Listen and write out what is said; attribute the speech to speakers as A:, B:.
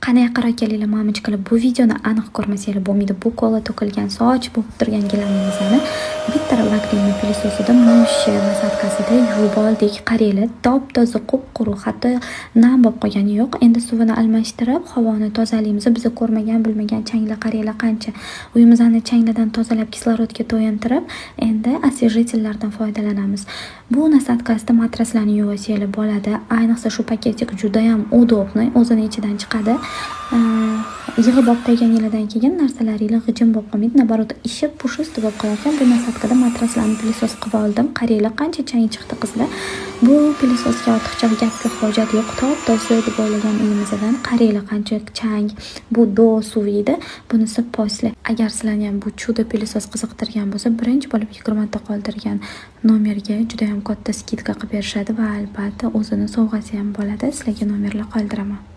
A: Qani, yaqinroq kelinglar, мамочка lar, bu videoni aniq ko'rmasanglar bo'lmaydi. Bu kola to'kilgan, soch bo'lib turgan gilamimizni bitta Vagrino пылесос ida, моющий насадка sida yuvib oldik. Qaranglar, top-toza, qup-quruq, hatto nam bo'lib qolgani yo'q. Endi suvini almashtirib, havoni tozalaymiz. Biza ko'rmagan, bilmagan changlar, qaranglar, qancha. Uyimizni changlardan tozalab, kislorodga to'yintirib, endi освежитель lardan foydalanamiz. Bu насадка sida matraslarni yuvsanglar bo'ladi. Ayniqsa shu пакетик judayam удобный, o'zini ichidan chiqadi. Yig'ib olib qo'yganinglardan keyin narsalaringlar g'ijim bo'lib qolmaydi. Наоборот, ishib, пушистый bo'lib qolarkan. Bu насадка da matraslarni пылесос qilib oldim. Qaranglar, qancha chang chiqdi, qizlar. Bu пылесос ga ortiqcha gapga hojat yo'q. Top-toza deb o'ylagan uyimizdan qaranglar, qancha chang. Bu до suv edi, bunisi после. Agar sizlarni ham bu чудо пылесос qiziqtirgan bo'lsa, birinchi bo'lib 20 ta qoldirgan nomerga judayam katta скидка qilib berishadi va albatta o'zini sovg'asi ham bo'ladi. Sizlarga nomerlar qoldiraman.